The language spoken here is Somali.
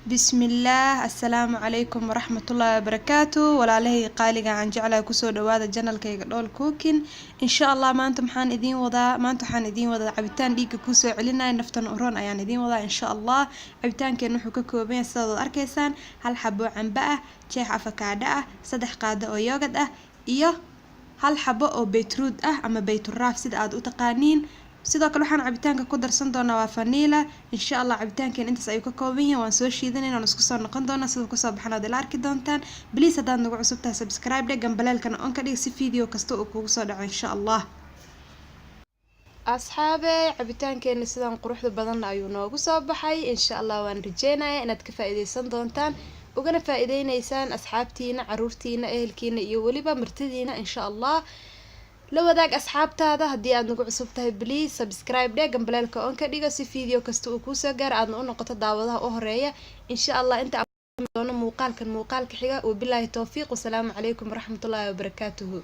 Bismillaah, assalaamu calaykum waraxmatullaahi wabarakaatu. Walaalahey qaaliga aan jeclahay, kusoo dhawaada channelkayga Dhool Cooking. Insha Allah maanta maxaan idiin wadaa? Maanta waxaan idiin wadaa cabitaan dhiigga kusoo celinaya, naftan uroon ayaan idiin wadaa, insha Allah. Cabitaankeen wuxuu ka kooban yahay, sidaad arkaysaan, hal xabo cambe ah, jeex afakaadho ah, 3 qaado oo yogurt ah iyo hal xabo oo beetroot ah ama bayturaaf, sida aad u taqaaniin. Sidoo kale waxaan cabitaanka ku darsan doonaa waa vanilla, insha Allah. Cabitaankeen intaas ayuu ka kooban yahay. Waan soo shiidanayna, waan isku soo noqon doonaa. Siduu kusoo baxan ood ila arki doontaan. Please, haddaad nagu cusub tahay, subscribe dheh, gambaleelkana on ka dhig si video kasta uu kugu soo dhaco, insha Allah. Asxaabe, cabitaankeena sidan quruxda badan ayuu noogu soo baxay, insha Allah. Waan rajeynayaa inaad ka faa-iideysan doontaan, ugana faa-iideyneysaan asxaabtiina, caruurtiina, ehelkiina iyo weliba martidiina, insha Allah. La wadaag asxaabtaada. Haddii aad nagu cusub tahay, please subscribe dheh, gambaleelka on ka dhigo si video kasta uu kuusoo gaaro, aadna u noqoto daawadaha u horeeya, insha Allah. Inta doono muuqaalkan muuqaalka xiga, wabilaahi towfiiq, wasalaamu calaykum waraxmatullaahi wabarakaatuhu.